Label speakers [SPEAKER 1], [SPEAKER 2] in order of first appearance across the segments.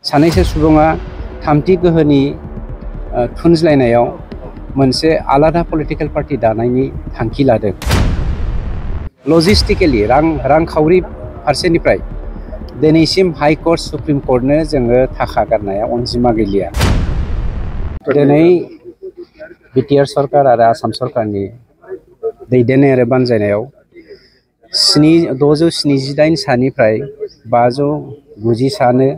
[SPEAKER 1] सानैसो सुबुङा थामथि गोहोनि थुनज्लायनायाव मोनसे आलादा पलिटिकेल पार्टी दानायनि थांखि लादों। लजिस्टिकेलि रांखावरि फारसेनिफ्राय दिनैसिम हाइकर्ट सुप्रिम कर्टनो जोङो थाखा गारनाया अनजिमा गैलिया। दिनै बिटिआर सरकार आरो आसाम सरकारनि दैदेननाय आरो बानजायनायाव 678 सानिफ्राय 590 सानो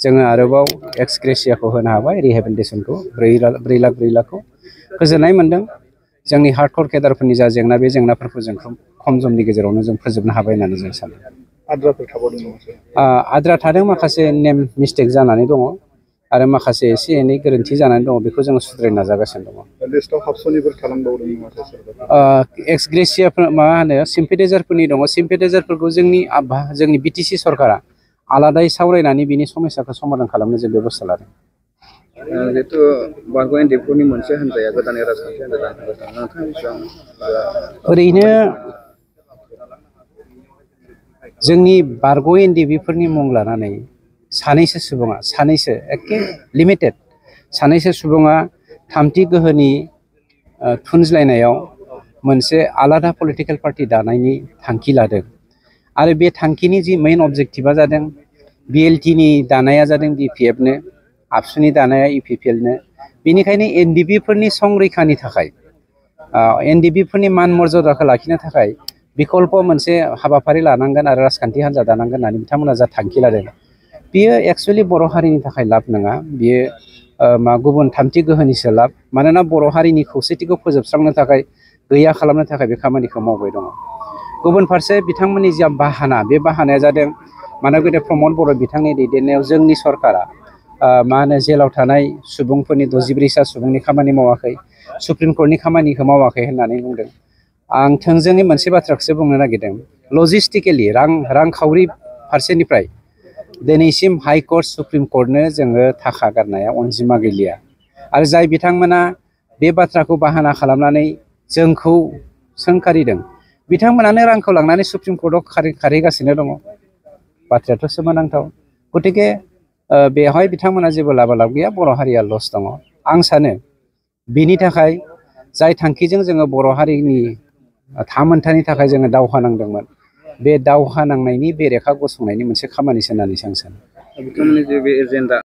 [SPEAKER 1] जोङो आरोबाव एक्स ग्रेसियाखौ होनो हाबाय, रिहेबिलिटेसनखौ 4 लाखखौ गोजोननाय मोन्दों। जोंनि हार्डकोर केडारफोरनि जा जेंना, बे जेंनाफोरखौ जों खम समनि गेजेरावनो जों फोजोबनो हाबाय होननानै जों सानो। आद्रा थादों, माखासे नेम मिस्टेक जानानै दङ आरो माखासे एसे एनै गोरोन्थि जानानै दङ, बेखौ जोङो सुद्रायनो नाजागासिनो दङ। एक्स ग्रेसियाफोर मा होनो सिम्पेटाइजारफोरनि दङ। सिम्पेटाइजारफोरखौ जोंनि बिटिसि सरकारा आलादायै सावरायनानै बिनि समस्याखौ समाधान खालामनो जों बेबस्था लादों।
[SPEAKER 2] जिहेतु बारग' एनडिएफनि मोनसे हान्जाया गोदानै राजखान्थि हान्जा जागासिनो,
[SPEAKER 1] ओरैनो जोंनि बारग' एनडिएफफोरनि मुं लानानै सानैसो सुबुङा, एखे लिमिटेड सानैसो सुबुङा थामथि गोहोनि थुनज्लायनायाव मोनसे आलादा पलिटिकेल पार्टी दानायनि थांखि लादों। आरो बे थांखिनि जि मेइन अबजेक्टिभा जादों, बिएलटिनि दानाया जादों डिपिएफनो, आबसुनि दानाया इपिपिएलनो। बेनिखायनो एनडिएफफोरनि संरैखानि थाखाय, एनडिएफफोरनि मान मर्यादाखौ लाखिनो थाखाय बिकल्प मोनसे हाबाफारि लानांगोन आरो राजखान्थि हान्जा दानांगोन होननानै बिथांमोना जा थांखि लादों, बियो एक्सुवेलि बर' हारिनि थाखाय लाब नङा। बियो गुबुन थामथि गोहोनिसो लाब। मानोना बर' हारिनि खौसेथिखौ फोजोबस्रांनो थाखाय, गैया खालामनो थाखाय बे खामानिखौ मावबाय दङ। गुबुन फारसे बिथांमोननि जा बाहाना, बे बाहानाया जादों मानगेन्द्र प्रमद बर' बिथांनि दैदेननायाव जोंनि सरकारा जेलाव थानाय सुबुंफोरनि 64 सुबुंनि खामानि मावाखै, सुप्रिम कर्टनि खामानिखौ मावाखै होननानै बुंदों। आं थोंजोङै मोनसे बाथ्राखौसो बुंनो नागिरदों। लजिस्टिकेलि रांखावरि फारसेनिफ्राय दिनैसिम हाइकर्ट सुप्रिम कर्टनो जोङो थाखा गारनाया अनजिमा गैलिया। आरो जाय बिथांमोना बे बाथ्राखौ बाहाना खालामनानै जोंखौ सोंखारिदों, बिथांमोनानो रांखौ लांनानै सुप्रिम कर्टआव खारहैगासिनो दङ। बाथ्रायाथ' सोमोनांथाव। गतिके बेवहाय बिथांमोना जेबो लाब गैया, बर' हारिया लस दङ। आं सानो बेनि थाखाय जाय थांखिजों जोङो बर' हारिनि थामोन्थानि थाखाय जोङो दावहा नांदोंमोन, बे दावहा नांनायनि बेरेखा गसंनायनि मोनसे खामानिसो होननानैसो आं सानो।
[SPEAKER 2] बिथांमोननि जे बे एजेन्डा